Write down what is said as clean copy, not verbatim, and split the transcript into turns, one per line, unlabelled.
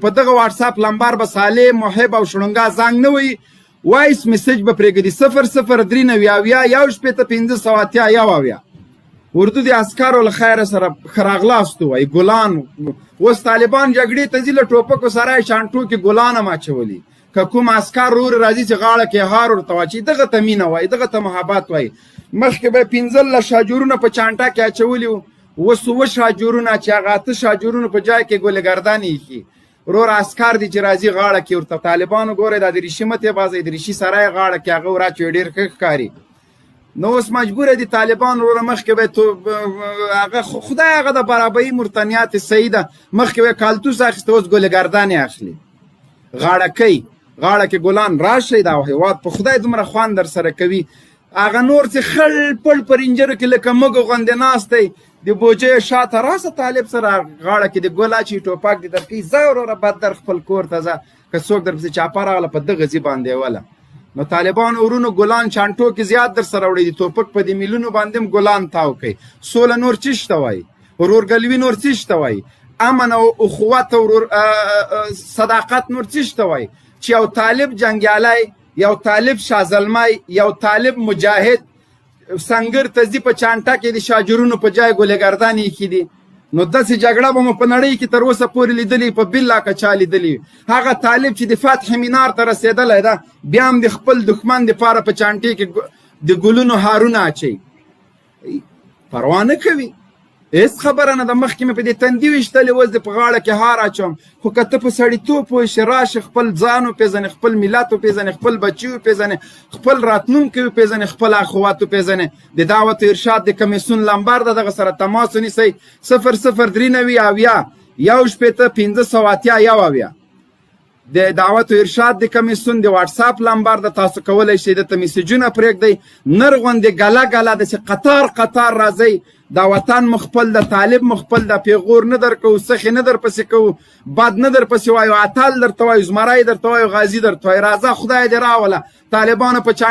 په دغه واتساپ لمبر به صالح، محب او شړنګا زنګ نه وي، وایس میسج به پرېږدي 00 93 70 16 580 71. اردو د عسکرو له خیره سره ښه راغلاست ووایي. ګلان اوس طالبان جګړې ته ځي، له ټوپکو سره یې چانټو کې ګلان هم اچولي. که کوم عسکر ورور راځي چې غاړه کې هار ورته واچوي، دغه ته مینه وایي، دغه ته محبت وایي. مخکې به یې 15 شاجورونه په چانټه کې اچولي وو، اوس 7 شاجورونه چې هغه 8 شاجورونو په جای کې ګل ګردان ایښي. ورور عسکر دي چې راځي غاړه کې ورته طالبانو ګورئ، دا دریشي مه تېبازئ، دریشي سره یې غاړه کې هغه وراچوي، ډېر ښه ښکاري. نو اوس مجبور دي طالبان وروره. مخکې به هغه خدای هغه د برابري مرتنیات صحیح ده، مخکې به کالتوس اخیسته، اوس ګل ګردانې اخلي، غاړه کوي، غاړه کې ګلان. راشئ، دا هېواد په خدای دومره خوند در سره کوي. هغه نور چې خړ پړ په رینجرو کې لکه مږو غوندې ناست دی، د بوجۍ شاته راسه، طالب سره غاړه کې د ګل اچوي، ټوپک دې درکوي، ځه وروره بد در خپل کور ته ځه. که څوک درپسې چاپه راغله په دغه ځي باندې وله. نو طالبان ورونو ګلان چانټو کې زیات در سره وړي دي، توپک په دې میلونو باندې هم ګلان تاو کوي. سوله نور څه شته وایي؟ ورورګلوي نور څه شته وایي؟ امن او اخوت او صداقت نور څه شته وایي؟ چې یو طالب جنګیالی، یو طالب شازلمی، یو طالب مجاهد سنګر ته ځي، په چانټه کې د شاجرونو په جای ګلګردان ایښي دي. نو داسې جګړه به مو په نړۍ کې تر اوسه پورې لیدلې په بلا که چا لیدلې؟ هغه طالب چې د فتح مینار ته رسېدلی ده، بیا هم د خپل دښمن دپاره په چانټې کې د ګلونو هارونه اچوي، پروا نه کوي، هېڅ خبره نه ده. مخکې مې په دې تندي ویشتلې، اوس دې په غاړه کې هار اچوم. خو که ته په سړیتوب پوه شې، راشه، خپل ځان وپېژنې، خپل ملت وپېژنې، خپل بچي وپېژنې، خپل راتلونکی وپېژنې، خپل اخوات وپېژنې. د دعوت ارشاد د کمیسیون لمبر ده، دغه سره تماس ونیسئ 00 93 70 16 580 71. د دعوت او ارشاد د کمیسیون د واتساپ لمبر د تاسو کولی شئ دته میسجونه پرېږدئ. نر غوندې ګله ګله داسې قطار قطار راځئ. دا وطن مو خپل د طالب مو خپل د پیغور نه درکوو، سخې نه درپسې کوو، بد نه درپسې وایو، اتل درته وایو، زمری درته وایو، غازي درته وایو. راځه، خدای دې راوله طالبانو په چا.